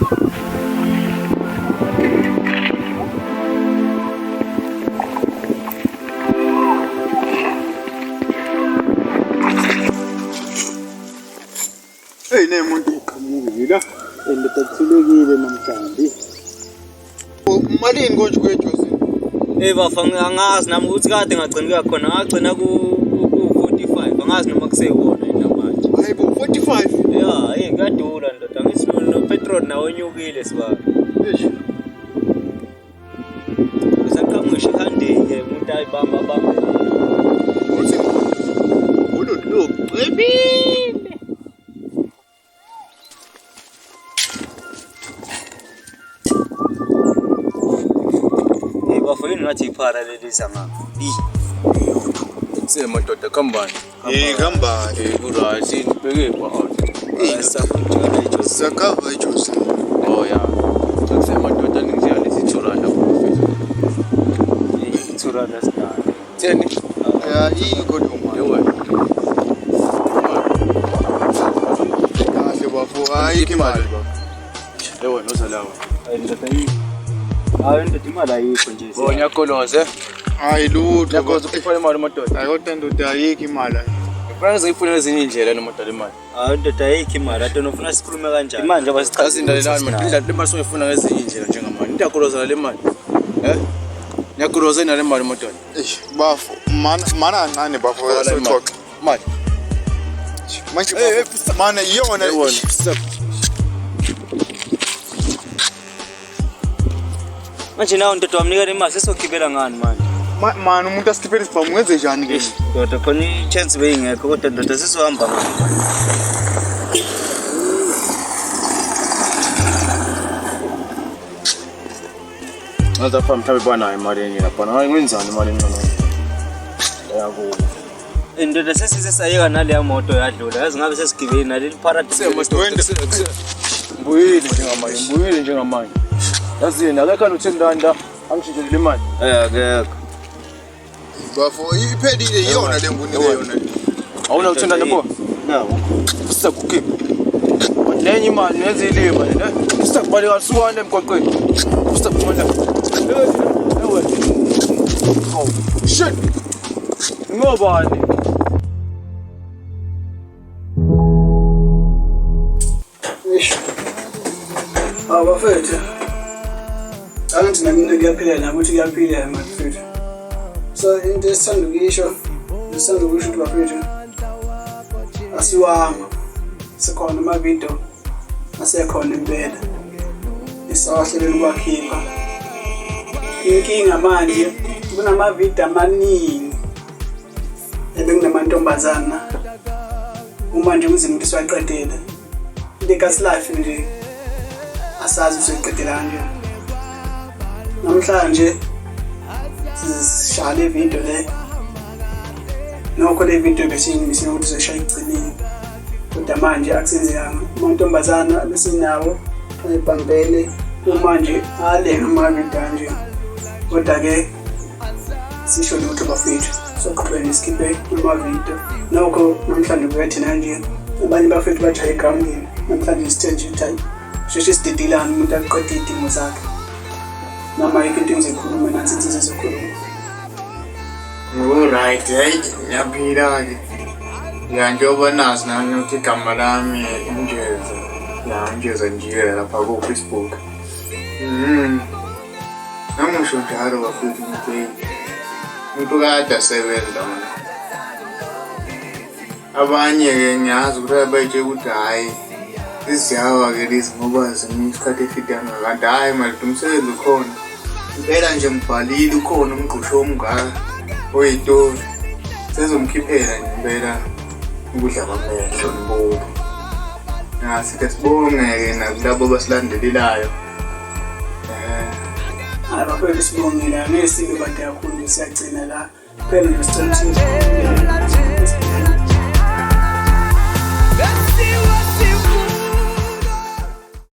Hey nemuntu iqhamukile la. Indoda kuthulekile namhlanje. Malini konje kwejozi? Hey bafa angazi nami ukuthi kade ngagcina kuya khona ngagcina ku 45 angazi noma kuseyona yini namanje. Hayi bo 45. Yeah, hey kuyadura ndoda ngithi no petrol nawo unyukile sibaba. Eish. Usaqhamuka ngisho ihandike umuntu ayibamba bamba. Uthi ulo cebile. Hey bafo yini ngathi iphara leli zama. Bi. Kuse madoda kambani. Eh kambani. Eh ku right nibheke ba. Eh Safuna ijozi. Sakava ijozi. Oh ya. Kuse madoda ningiziya lesi 2 rand apho. 2 rand asidala. Theni? Ya ikho noma. Yewe. Kahle bafo ayikho imali bafo. Yewe nozalawa. Hayi ndoda yini? Hayi ndoda imali ayikho nje. Oh ngiyakoloze. Hayi lutho. Ngiyakoloza ukukhipha imali madoda. Hayi kodwa ndoda ayikho imali. Ngifuna ngizifune ezinye indlela nomadoda imali. Hayi ndoda ayikho imali. Ade nofuna sikhulume kanjani? Imali njengoba sichaza. Yazi indalelani madoda indlela le mali soyifuna ngezinye indlela njengamanje. Ngiyakoloza le mali. Eh? Ngiyakoloza nale mali madoda. Eish bafo mana mana kancane bafo soxoxa. Mali. Manje bafo mana iyona Yewe. Manje nawe ndoda wamnika le mali sesogibela ngani manje? Mana umuntu asikhiphele isibhamu ngenze njani ke? Ndoda khona i-chance beyingekho kodwa ndoda sizohamba ngani? Ngathi apha mhlawumbe banayo imali enye lapha. Hayi ngenzani imali encane. Yakubo. Ndoda sesize sayeka naleya moto yadlula. Yazi ngabe sesigibele naleli paradise. Ngibuyile njengamanje, ngibuyile njengamanje. Yazini akekho no-10 rand la angishintshele imali. Eh akekho. Bafo iphelile iyona le ngunike yona. Awuna u-10 rand yabo? Nawo. Sisakukhipha. Nenye imali nenze ilima ne. Sisakubaleka sukane emgwaqweni. Sisakubaleka. Ewe. Oh shit. Ngobani? Hawu bafethu. Angithi nami into kuyaphila nami ukuthi kuyaphila manje mfethu. So into esithanda ukuyisho, esithanda ukusho ukuthi bafethu asiwanga. Sikhona amavidiyo asekhona impela. Esawahlelela ukuwakhipha. Inkinga manje kunamavidiyo amaningi ebekunamantombazana uma nje umzimba ukuthi siwaqedele Legacy life nje asazi usoyiqedela kanjani. Namhlanje sishaya le video le. Nokho le video besiyimisele ukuthi sizoyishaya ekugcineni. Kodwa manje akusenzekanga. Amantombazana besinawo ayibambele uma nje alenga amavidiyo kanje. Kodwa-ke sisho lutho bafethu soqhubeka sikhiphe amavidiyo. Nokho namhlanje kuya thina nje abanye bafethu bajahe egrawundini namhlanje sithe nje ukuthi hayi sheshe sidedelane umuntu aqede iy'dingo zakhe. Noma ayikho into engizoyikhuluma nathi insizwa ezokhuluma. Alright, hey, ngiyaphila-ke. Ya njengoba nazi nami ukuthi igama lami uNjeza. Ya uNjeza Njikela lapha ku-Facebook. Nami ngisho njalo bafethu ngithi hey, umuntu kade asebenza manje. Abanye-ke ngiyazi ukuthi bayitshela ukuthi hhayi iziyawa-ke lezi ngoba zimi isikhathi eside kangaka kanti hhayi manje umsebenzi ukhona. Impela nje ngibhalile ukhona umgqusho omngaka oyitori. Sezomkhiphela nje impela ukudla kwamehlo nibuke. Sike sibonge-ke nakulabo abasilandelelayo. Hayi bafethu sibongile angeke sibe bade kakhulu siyagcina la. Phela nje sicela ukuthi